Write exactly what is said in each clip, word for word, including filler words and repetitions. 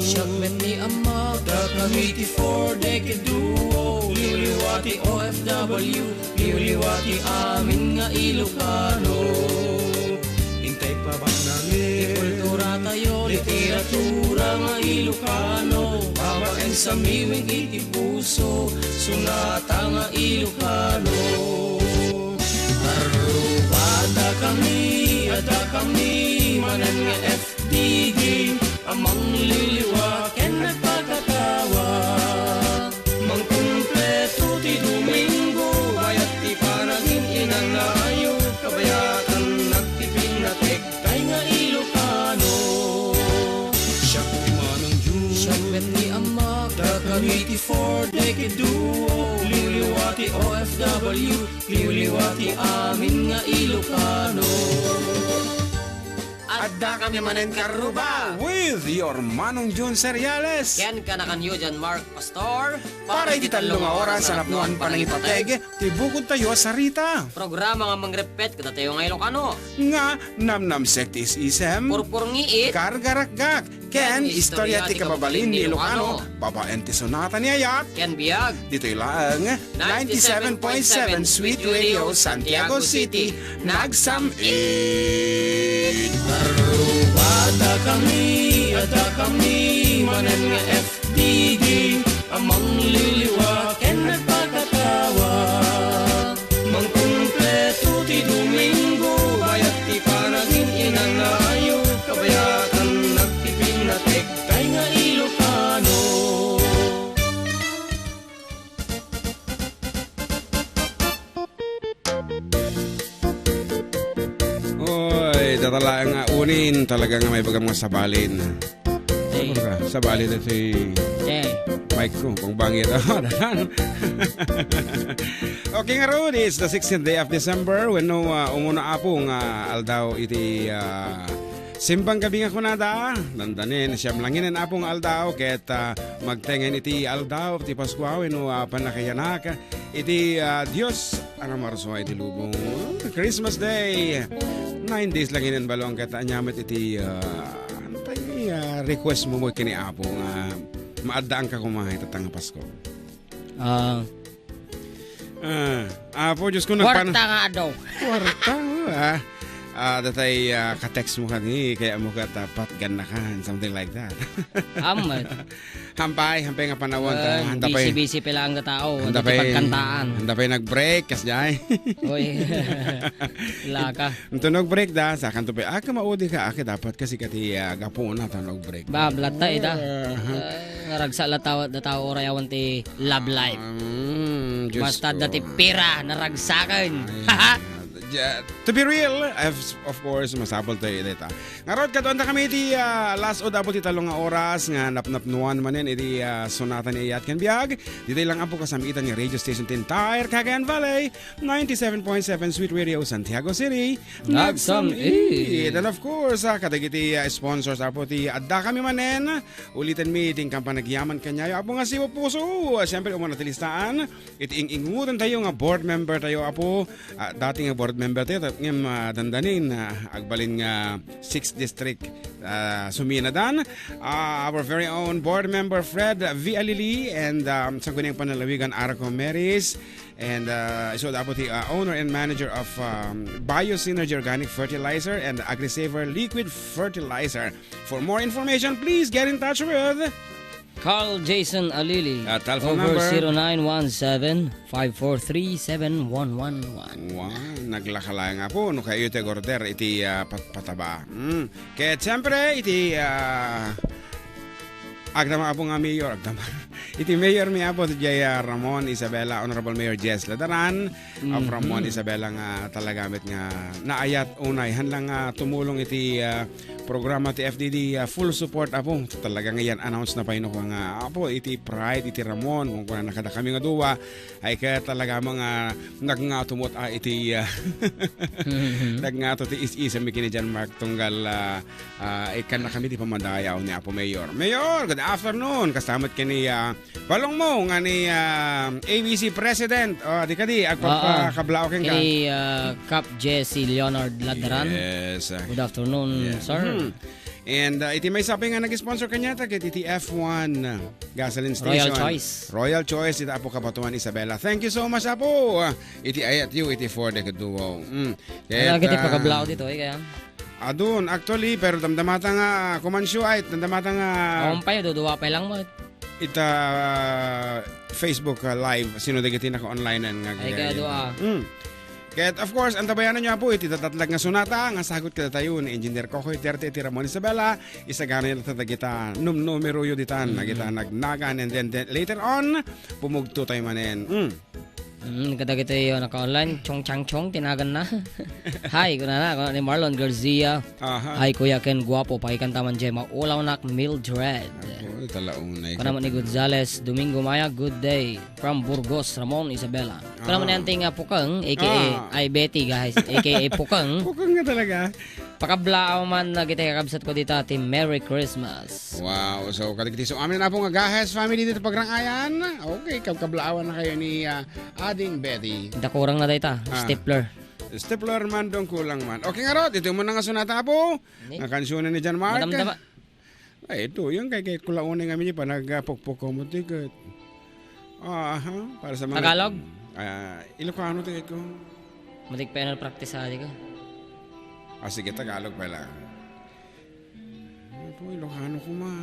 Siak met ni Ammak, dakami ti Four Decade Duo, liwliwa ti O F W, liwliwa ti amin nga Ilocano. Intay pabannangin ti kultura tayo, literatura nga Ilocano, babaen sa miwing iti puso, sonata nga Ilocano. Arrubada kami, adda kami, manen nga F D G, a mangliliwa ken nagpakatawa. Mangkumpleto ti Domingo, bayat ti panagin-inanayo, kabayatan nagpipinatik, tay nga Ilocano. Siak ni Manong Jun. Siak met ni Ammak, dakami ti Four Decade Duo, liwliwa ti O F W, liwliwa ti amin nga Ilocano. Adda kami manen karruba. With your Manong Jun Seriales. Ken kanakanyo, John Mark Pastor. Para iti tallo nga oras a napnuan panangipateg ti bukod tayo a sarita. Programa nga mangrepet kadatayo nga Ilocano. Nga namnamsek ti is-isem. Purpurngiit. Kargarakgak. Ken istorya ti kababalin ni Ilocano. Babaen ti sonata ni ayat. Ken biag. Ditoy laeng ninety-seven point seven Sweet Radio, Santiago City, nagsam-it. Arrubada kami, adda kami, manen nga F D G, a mangliliwa ken nagpakatawa. Mangkumpleto ti Domingo, bayat ti panagin-inanayo, kabayatan nagpipinatik, tay nga Ilocano. Oy, data laeng nga unin, talaga nga may bagam nga sabalin. Hey. Ano ka? Sabalin ito si Hey. Mike ko, kung bangit. Ah, dadan. Okay, ngarud, it's the sixteenth day of December. Wenno, ah, umuna, Apo, nga aldaw iti, ah, simbang gabi nga kunada. Dandanin, siyam langinen, Apo, nga aldaw, ket, ah, magtengen iti aldaw ti Paskua wenno, ah, Pannakayanak iti, ah, Dios a namarsua iti lubong. Christmas Day, nine days langinen, balong, ket ania met iti, ah, ano tayo, ah, request mo mo ken ni Apo nga maaddaanka koma iti tatang nga Pasko? Ah. Ah, Apo Dios ko, nagpan- Kwarta nga adu. Kwarta, ah. Ah, datay, ah, ka-text mo kani, kaya mo ka, dapat ganna ka, something like that. Amet. Hampay, hampay nga panawan ta, ah, handa pay, busy-busy pay laeng nga tao, handa pay pagkantaan. Handa pay nag-break, kasjay. Oy. Laka. Nto nag-break da, sakanto pay, ah, kamaudi ka, ah, dapat kasi kati, ah, gapuna ta nag-break. Ba, blatta ida. Ah, ha. Ah, naragsak la tao, da tao orayawan ti love life. Mm, Diyos ko. Basta dati pira, naragsaken. Ay, ja-, to be real, of, of course, masapul tayo dita. Ngarud, kaduan ta kami iti, ah, last o dapat ti tallo nga oras nga napnapnuan manen iti, ah, sonata ni Ayat ken Biag. Ditoy lang, Apo, kasamitan nga radio station ti entire Cagayan Valley, ninety-seven point seven Sweet Radio, Santiago City. Nagsam-it. And of course, ah, kadagiti, ah, sponsors, Apo, ti adda kami manen. Uliten mi ti inkan panagyaman kaniayo, Apo, nga siwa puso. Siyempre, umuna ti listaan. Iti ing-ingutan tayo nga board member tayo, Apo. Ah, dati nga board member tayo, ta-, ngem, ah, dandanin, ah, agbalin nga six district, ah, suminadan. Ah, our very own board member Fred V. Alili and, um, Sangguniang Panlalawigan Arco Meris. And, uh, isu, Apo, ti, uh, owner and manager of, um, Bio Synergy Organic Fertilizer and Agrisaver Liquid Fertilizer. For more information, please get in touch with Carl Jason Alili. Uh, telephone number? Over zero nine one seven, five four three, seven one one one. Wow, naglaka lang, Apo, no kayo ti order iti, uh, pat-, pataba. Mm. Ket siyempre, iti, uh, agdama, Apo, nga mayor, agdama. Iti mayor mi, Apo, ti J R Ramon Isabela, Honorable Mayor Jess Ladaran of Ramon Isabela nga talaga met nga naayat unay. Han lang nga tumulong iti, ah, programa ti F D D, ah, full support, Apo. Talaga nga yan, announce na pay no nga, Apo, iti Pride, iti Ramon, kung kuna na kada kami nga duwa, ay kaya talaga mga nagngato mo, ah, iti, ah, nagngato ti is-isa mi kini John Mark tunggal, ah, ah, ikkan na kami ti pamadayaw ni Apo Mayor. Mayor, good afternoon. Kastamat kini, ah, Balong mo nga ni, ah, A B C President. Oh, di kadi, agpapakablaoken ka. Kini, ah, Cap Jesse Leonard Ladran. Yes, ah. Good afternoon, sir. Hmm. And, uh, iti maysa pay nga nag-sponsor kaniata ket iti F one gasoline Royal station. Choice. Royal Choice, ita Apo Kabatuan Isabela. Thank you so much, Apo. Uh, iti ayat yu, iti for the duo. Mm. Ano, ket, agiti ah, pakablao dito, eh, kaya? Adun, actually, pero damdamata nga, kumansyo ay, damdamata nga Awan pa yun, duduwa pa lang mo. Ita, ah, Facebook, ah, Live, sino dagiti naka-online nga Ay, kaya gagayat? Dua. Mm. Ket, of course, antabayanan nyo, Apo, iti tatatlag nga sonata nga sagut kadatayo ni Engineer Kokoy Duterte iti Ramon Isabela, isagana dagita num-, numero yu ditan, Mm. dagita nagnagan, and then, then later on, pumugto tayo manen. Mm. Mm, kadagiti, uh, naka-online, chong chang chong, tinagan na. Hi, kuna na, kuna ni Marlon Garcia. Aha. Hi, Kuya Ken Guapo, pakikanta man jay maulawnak Mildred. Ako, talaunay Kuna man ni Gonzales, Domingo Maya, good day. From Burgos, Ramon Isabela. Kuna man Ah. ni Auntie nga Pukang, A K A, Ah. ay, Betty, guys, A K A Pukang. Pukang nga talaga. Pakablaaw man, uh, kita kakabsat ko dita ti Merry Christmas. Wow, so, kadagiti so, amin na po nga Gahes family dito Pagrangayan. Okay, kabkablaawan na kayo ni, uh, Ading Betty. Dakurang na dayta, Ah. stapler. Stapler man, dong kulang man. Okay nga, Rod, ito mo na nga sonata po. Ni? Ang kansyon ni John Mark. Madamdama. Ay, ito, yung kay, kay Kulaunay nga minyo pa, nagpukpuk ko mo tiket. Ah, aha, para sa mga Tagalog? Ah, Ilocano tiket ko. Matik pa yan ang practice sa ko. Ah, sige, Tagalog pala. Ito, Ilocano ko ma.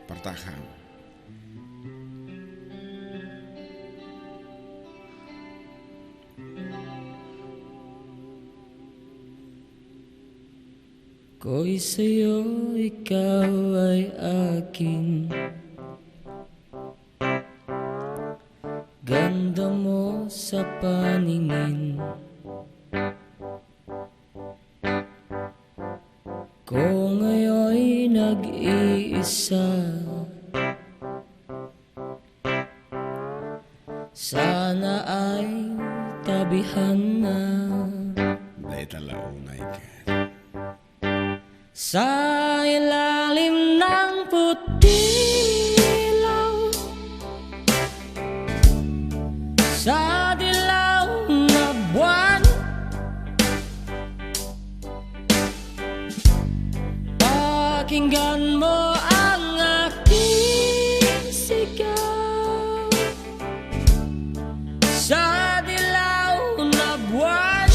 Partaka. Koy sa'yo, ikaw ay akin. Ganda mo sa paningin. Ko ngayoy nag-iisa. Sana ay tabihan na. Dahil talaunay ka. Sa ilalim ng puting ilaw, sa dilaw na buwan, pakinggan mo ang aking sigaw. Sa dilaw na buwan,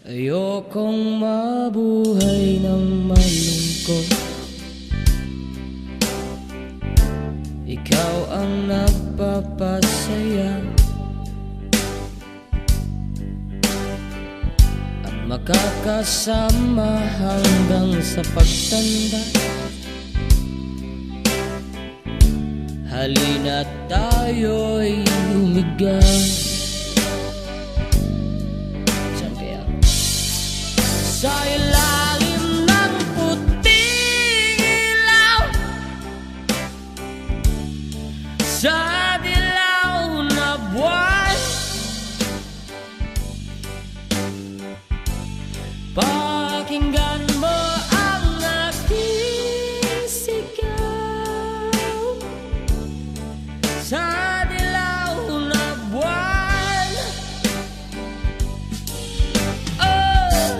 ayokong mabuhay ng malungkot. Ikaw ang nagpapasaya at makakasama hanggang sa pagtanda. Halina't tayo'y humiga. Saan kaya? Sa ilalim ng puting ilaw, sa dilaw na buwan, pakinggan mo ang aking sigaw. Sa dilaw na buwan, oh,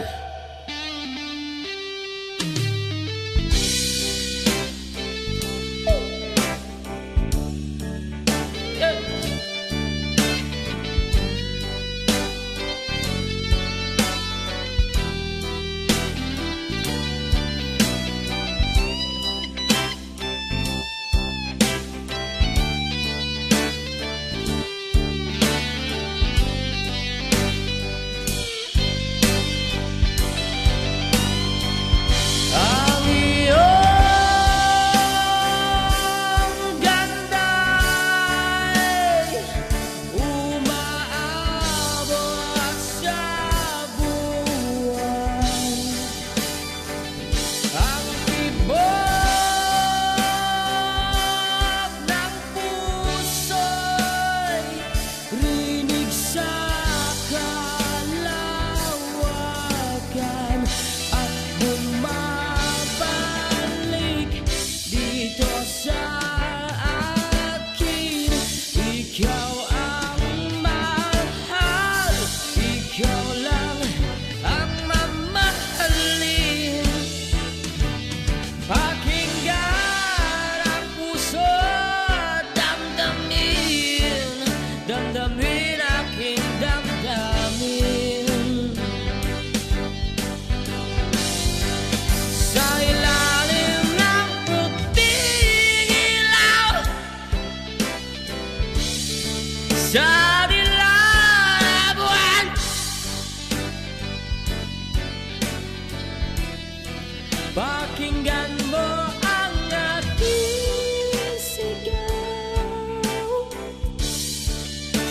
Pakinggan mo ang aking sigaw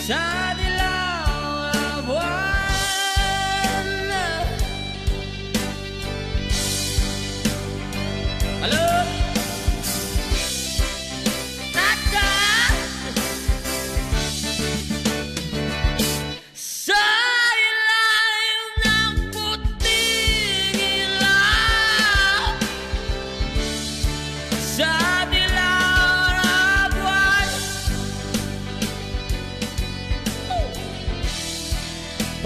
sa dilaw na buwan. Hello? Tata! Sa ilalim ng puting ilaw, sa dilaw na buwan,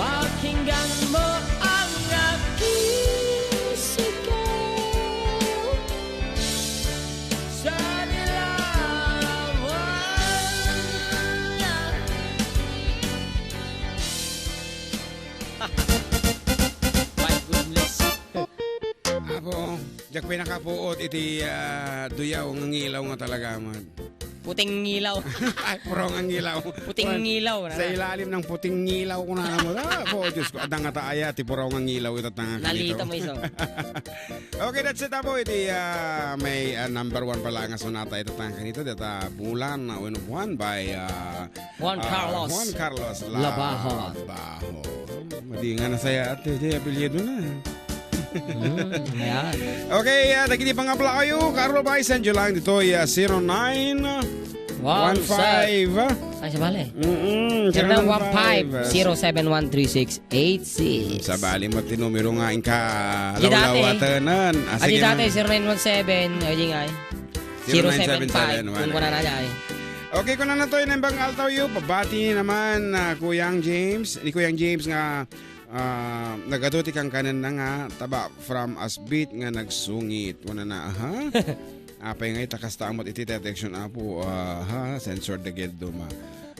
pakinggan mo ang aking sigaw. Sa dilaw na buwan. My goodness. Apo, diak pinakapuot iti, ah, duyaw nga ngilaw nga talaga man. Puting ngilaw. Ay, puro nga ngilaw. Puting Wan, ngilaw, sa nana. Ilalim ng puting ngilaw ko na naman. Ah, po, Diyos ko, adda nga ta aya, ti puro nga ngilaw ita tanga kanito. Nalita mo iso. Okay, that's it, apo. Iti, ah, may, ah, number one pala nga sonata ita tanga kanito. Data Bulan, ah, Win of One by, ah, Juan ah, Carlos Juan Carlos Labajo. Labajo. Madi nga nasaya ate, di apelyido na. Hmm, ayan. Okay, ah, dagiti pangablayo, Carlo Bay, send you lang dito, ah, zero nine one five. Ay, sabali. Mm-mm, zero nine one five, zero seven one three six eight six. Sabali mo ti numero nga inka Di dati. Lawlawatanan. Ah, Adi sige dati, na. Zero nine one seven, ay, di nga, eh. Zero nine seven seven, Zero nine seven seven, wala. Kung wala na, ay. Okay, kuna na to, inembang altaw yu. Pabati naman, ah, Kuyang James. Ni Kuyang James nga, ah, nagadu ti kankanan na nga, taba from Asbit nga nagsungit. Wala na, aha. Apay nga ita kasta amot iti detection, apo, ah, ha, sensor de Geddo ma.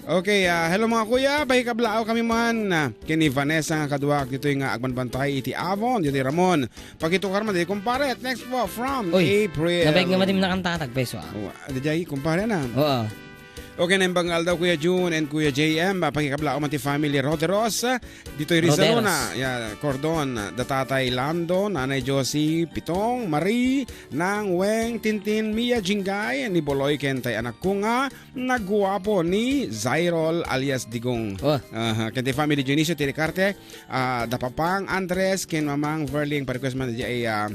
Okay, ah, hello mga kuya, pakikablaaw kami man, ah, ken ni Vanessa nga kaduak ditoy nga agbanbantay iti Avon, ditoy Ramon. Pakitukar man, di kumpare, at next po from Uy, April. Nabay nga matim na kanta, tagpeso, ah. Oh, ah, di jay, kumpare na. Oo. Okay, naimbag nga aldaw, Kuya Jun and Kuya J M. Ah, pakikablaaw man ti family Roderos, ah, ditoy Rizalona. Roderos. Yeah, Cordon, ah, da Tatay Lando, Nanay Josie, Pitong, Marie, Nang, Weng, Tintin, Mia, Jingay, ni Boloy, ken tay anakko nga nagguapo ni Zairol alias Digong. Oh. Aha, ken ti family Dionisio Tiricarte, ah, da Papang Andres, ken Mamang Verling, pa-request man di ay, ah,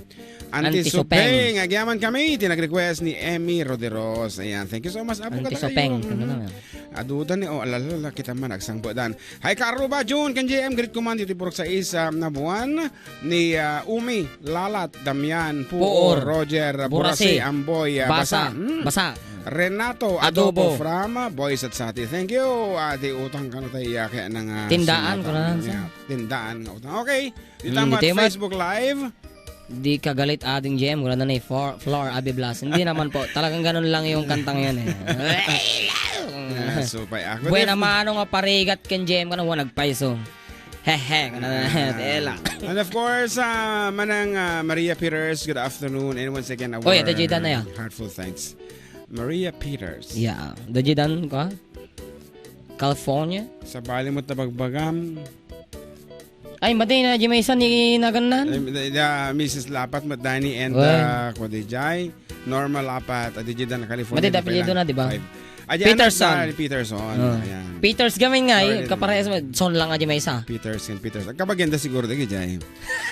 Auntie Auntie Supeng. Supeng. Agyaman kami, ti nag-request ni Emmy Roderos. Ayan, thank you so much. Apo Auntie ka Supeng, talaga, ano mm. Naman? Aduda ni, oh, alala, kita man, agsangbudan. Hi, Karuba, Jun, ken J M, greet ko man, dito purok sa isa na buwan ni, ah, Umi, Lalat, Damian, Puor, Puor, Roger, Burasi, Burasi, Amboy, ah, Basa, Basa, mm. Basa. Renato, Adobo. Adobo from, ah, Boys at Sati. Thank you. Ah, di utang ka na tayo, ah, kaya nang, ah, Tindaan sinata. Ko na lang, sir. Yeah, tindaan nga utang. Okay. Dito Mm, ang dito yung Facebook Live. Di ka galit, Ading Jem, wala na ni Flor, Flor Abiblas. Hindi naman po. Talagang ganun lang yung kantang yan eh. Ah, supay ako. Buena Def- mano nga parigat ken Jem, kana wa nagpaiso. Hehe, kana na, Ah. Tela. And of course, ah, Manang, ah, Maria Peters, good afternoon. And once again, our Oy, ate Jada na yan. Heartful thanks. Maria Peters. Yeah. Dajidan ka? California? Sa bali mo tabagbagam. Ay, mati na, di may isa ni Nagannan? Ay, da, da, Missus Lapat, Mat Danny, and, Well. uh, Kodijay. Normal Lapat, adi di na California, Mati, di apelyido pala. Na, di ba? Five. Adi, Peterson. Anak na ni Peterson. Oh. Ayan. Peters gamin nga, eh. Sorry. Kaparehas mo, son lang nga di may isa. Peters and Peters. Ang kabagenda siguro, di, Jay.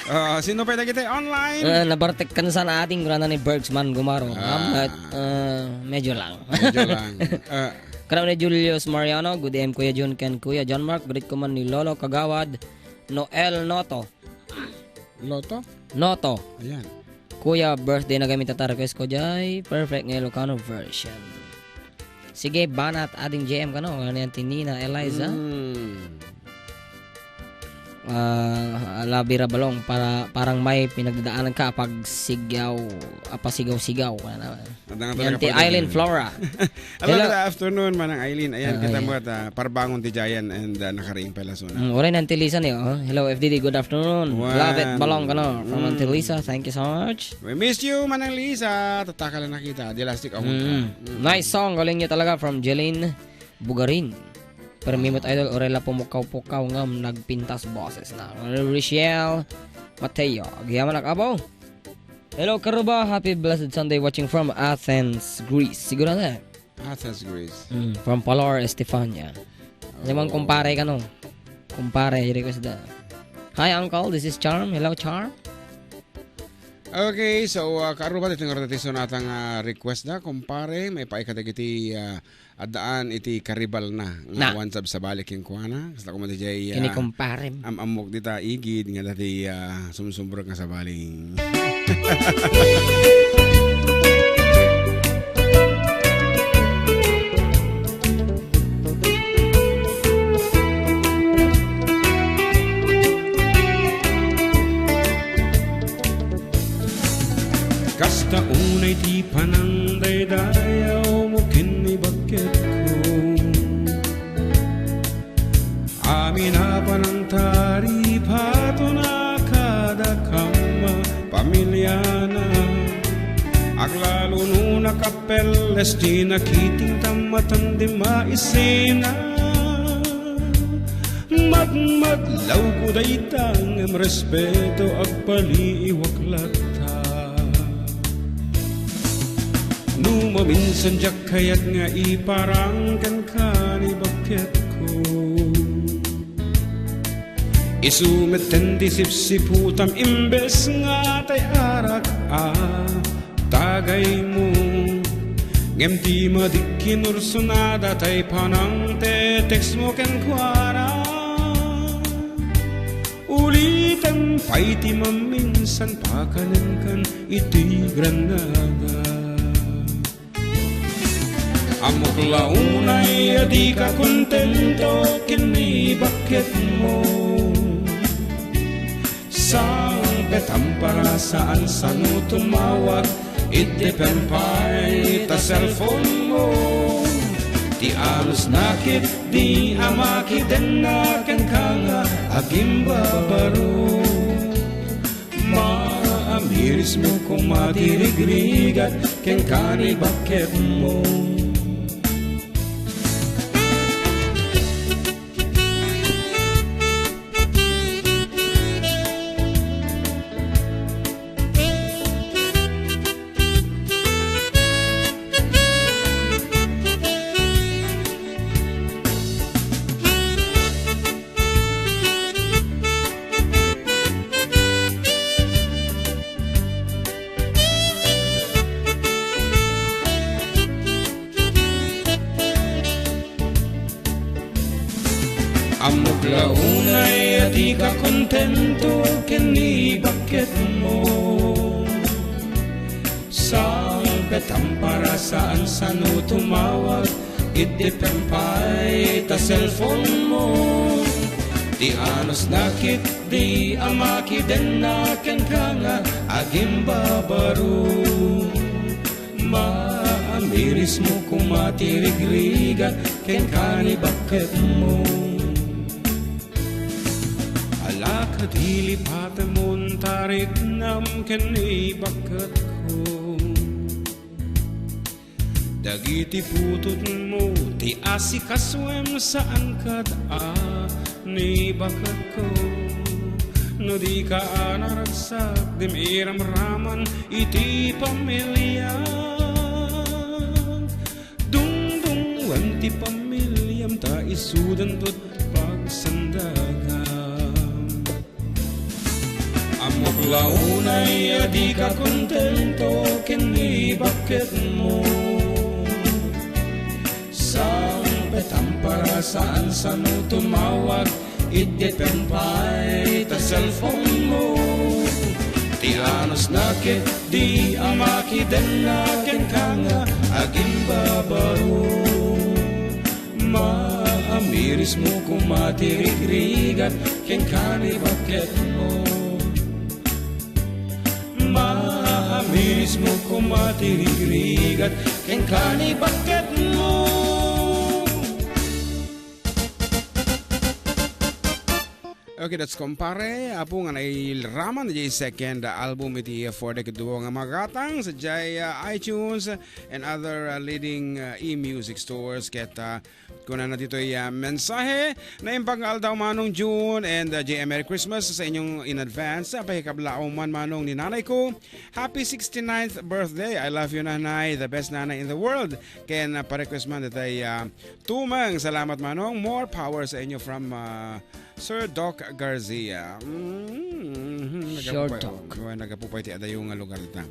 Uh, sino pa yung nakita online? Uh, nabartek kan sana ating gurana ni Bergsman Gumaro. Ah. Amat, uh, medyo lang. Medyo lang. Uh, Karaw ni Julius Mariano, good day, Kuya Jun ken Kuya John Mark, greet ko man ni Lolo Kagawad, Noel Noto. Loto? Noto. Ayan. Kuya, birthday na gamit at request ko, Jai. Perfect nga Ilocano version. Sige, banat, ading J M ka, no? Ano yan, Tinina, Eliza? Mm. Ah, labi ra balong, para, parang may pinagdadaanan ka, pag sigaw, apasigaw-sigaw, ano naman. Adda nga Yan talaga ti pwede Eileen din. Flora. Hello, Hello. Good afternoon, Manang Eileen. Ayan, Ah, kita ayan. Mo at, ah, parbangon ti Jayan and, ah, nakariing pala suna. Mm, uray Auntie Lisa niyo, oh. Hello, F D D, good afternoon. Wan. Love it, Balong, kano, from Mm. Auntie Lisa. Thank you so much. We miss you, Manang Lisa. Tatakal na kita. Di lastik ako. Mm. Mm. Nice song, galing niya talaga, from Jeline Bugarin. Permimot Idol, uray la pumukaw-pukaw ngem nagpintas boses na. Richelle Mateo, agyaman ak, apo. Hello, Karuba. Happy blessed Sunday watching from Athens, Greece. Sigurado eh. Athens, Greece. Mm, from Palor, Estefania. Kasi man Oh. kumpare ka, no? Kumpare, request da. Hi, Uncle. This is Charm. Hello, Charm. Okay, so, ah, Karuba, iti ngarud ti sunatang, ah, request da, kumpare, maipaay kadagiti, ah, addaan iti karibalna nga Na. awan sabsabali kenkuana. Kasta koma ti jay, Kini ah, kumparem. am-ammok dita igid nga dati, ah, sumsumbrek nga sabali. Kasta unay ti panangdaydayawmo ken ni bakketko. Amin a panangtaripaton a kadakam a pamiliana. Aglalo no nakapelles ti nakitingtam a tandem a isena. Madmadlawko dayta ngem respeto agpaliiwak latta. No maminsan diak kayat nga iparang kenka ni bakketko. Isu metten ti sipsiputam imbes nga tay arak a tagaymo. Ngem ti madikkinursunada tay panangtetextmo kenkuana. Ulitem pay ti maminsan pakanenkan iti Granada. Ammok la unay a dika kontento ken ni bakketmo. Sangpetam para saan sano tumawag, iddepen pay ta cellphone mo. Ti anusna ketdi a makidenna kenka nga agimbabaro. Maamirismo koma ti rigrigat kenka ni bakketmo. Ammok la unay a dika kontento ken ni bakketmo. Sangpetam para saan sano tumawag, iddepen pay ta cellphone mo. Ti anusna ketdi a makidenna kenka nga agimbabaro. Maamirismo koma ti rigrigat kenka ni bakketmo. Ala kadi lipatemon tariknam ken ni bakketko. Dagiti putotmo ti asikasuem saan kad a ni bakketko. No dika a naragsak, dim iramraman iti pamiliam. Dungdungngoem ti pamiliam ta isudanto ti pagsandagam. Ammok la unay a dika kontento ken ni bakketmo. Sangpetam para saan sano tumawag, iddepen pay ta cellphone mo. Ti anusna ketdi a makidenna kenka nga agimbabaro. Maamirismo koma ti rigrigat kenka ni bakketmo. Maamirismo koma ti rigrigat kenka ni bakketmo. Okay, that's Kumpare. Apo nga nailaraman diay second, uh, album iti, uh, For the Kaduwa nga Magatang sa diay, uh, iTunes and other, uh, leading, uh, e-music stores. Ket, uh, kunana ditoy, uh, mensahe, naimbag nga aldaw Manong June and, uh, J M, Merry Christmas sa inyong in advance. Uh, pakikablaaw man Manong ni nanay ko. Happy sixty-ninth birthday. I love you, Nanay. The best nanay in the world. Ken, uh, pa-request man ditoy, uh, Tumeng, salamat Manong. More power sa inyo from, ah, Sir Doc Garcia. Mm, Sure, nagapupay-, Doc. Oh, nagapupay ti adayo nga lugar ta.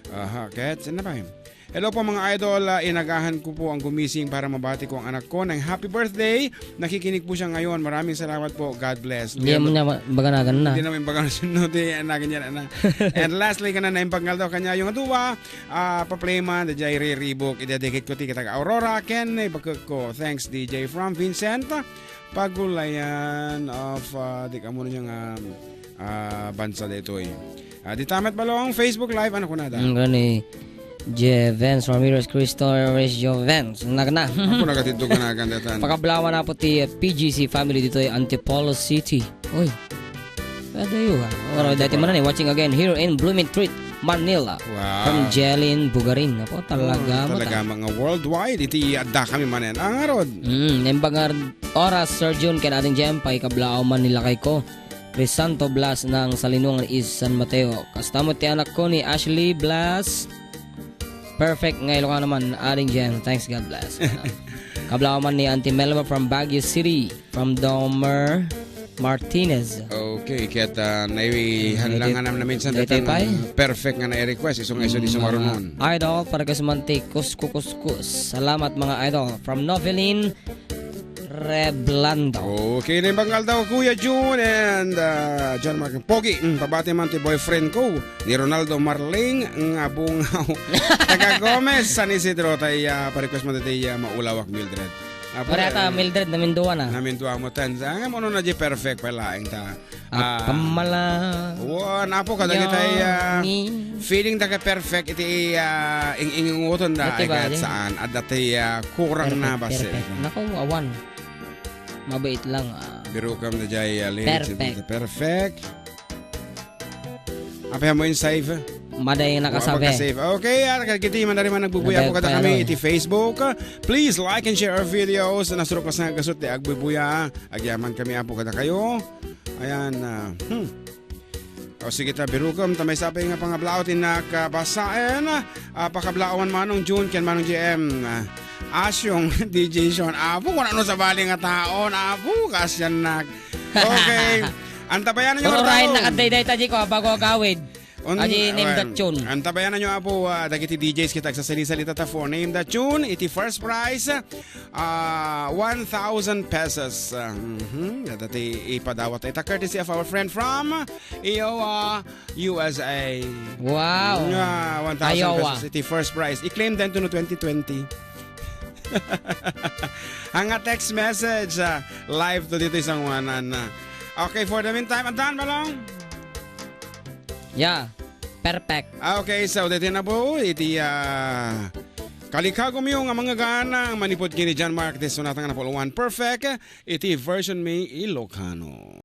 Aha, ket sino pa? Hello po mga idol, ah, inagahan ko po ang gumising para mabati ko ang anak ko ng happy birthday. Nakikinig po siya ngayon. Maraming salamat po. God bless. Hindi mo niya ma-, baganagan na. Hindi naman baganagan na. Di, anagan niya na. And lastly, kana na yung pagkaldaw kanya yung aduwa. Ah, pa-play man, da jay riribok, idedicate ko ti kitag Aurora, ken ibagkek ko. Thanks, D J from Vincent. Pagulayan of, ah, di ka muna siyang, ah, ah, bansa ditoy. Ah, di tamat balong, Facebook Live, ano ko na da? Ang gani, J Vance Ramirez Cristo, Regio Vance. Nagna. Ako nagatidto ka na, gandatan. Pakablawan na po ti, eh, P G C family ditoy Antipolo City. Uy. Adayo, ha? Oro, dati man ni, watching again here in Blooming Treat, Manila. Wow. From Jelin Bugarin. Apo, talaga Oh, mo talaga ta. Mga worldwide. Iti adda kami manen. Ang arod. Mm, nembang nga oras, Sir Jun, ken Ading Jem, pakikablaaw man ni lakay ko. Crisanto Blas ng Salinungan is San Mateo. Kasta mo ti anak ko ni Ashley Blas. Perfect nga Ilocano man, Ading Jem. Thanks, God bless. Kablaaw man ni Auntie Melba from Baguio City. From Domer Martinez. Okay, ket, ah, naiwi-, Mm, hanlang nga nam-, naminsan daytoy daytoy pay. Perfect nga na-request, isu nga isu di Mm, sumarunon. Mga idol, para kas man ti kuskukuskus. Salamat, mga idol. From Novelin Reblando. Okay, na yung bangal daw, Kuya June and, ah, John Mark Pogi. Mm, pabati man ti boyfriend ko, ni Ronaldo Marling nga bungaw. Taga Gomez, San Isidro, tay, ah, pa-request mo tayo, ah, maulawak, Mildred. Apo, Pare ata, eh, Mildred, namindua na. Namindua mo, ten. Ang ano na di perfect pa laeng ta. Ah, Ah, pamala. Wa, napo, kadagitay, ah, Yongi. Feeling da ka perfect iti, ah, ing-, ingunguton da, Dati ay ba, kahit di? Saan. At dati, ah, kurang na Perfect, base. Perfect. Naku, awan. Mabait lang, ah. Biro kam na jay, ah, late. Perfect. Perfect. Apay mo yung save? Maday nga Wa nakasabi. Pagka-save. Okay, ah, kagiti man na rin man nagbubuya Nabay po kada pa, kami ano, eh. Iti Facebook. Please like and share our videos. Nasurok ka sa gasot di agbubuya. Agyaman kami apo kada kayo. Ayan, ah, hmm. O sige ta, birukom, ta may sabi nga pangablaot inak, ah, basaen. Ah, pakablawan Manong June, ken Manong J M. Ah, Asyong D J Sean. Apo, kung ano sa bali nga taon. Apo, kasyan nak. Okay. Antabayanan nyo, Pero Rain, Raul. Nakadayday ta, di ko, bago agawid. Un-, Aji, name awan. That tune. Antabayanan nyo, apo, ah, dagiti D Js kita agsasalisalita ta for name that tune. Iti first prize, ah, one thousand pesos. Ah, mhm. Dati ipadawat ita courtesy of our friend from Iowa, U S A. Wow. Nga, one thousand Iowa. Pesos. Iti first prize. I-claim din to no twenty twenty. Ang nga text message, ah, live to dito isang wanan na. Okay, for the meantime, antan, Balong? Yeah, perfect. Ah, okay, so dito na po, iti, ah, kalikagom yung nga mga gana, ang manipod kini John Mark, this one, nga napuluan, perfect, iti version mi Ilocano.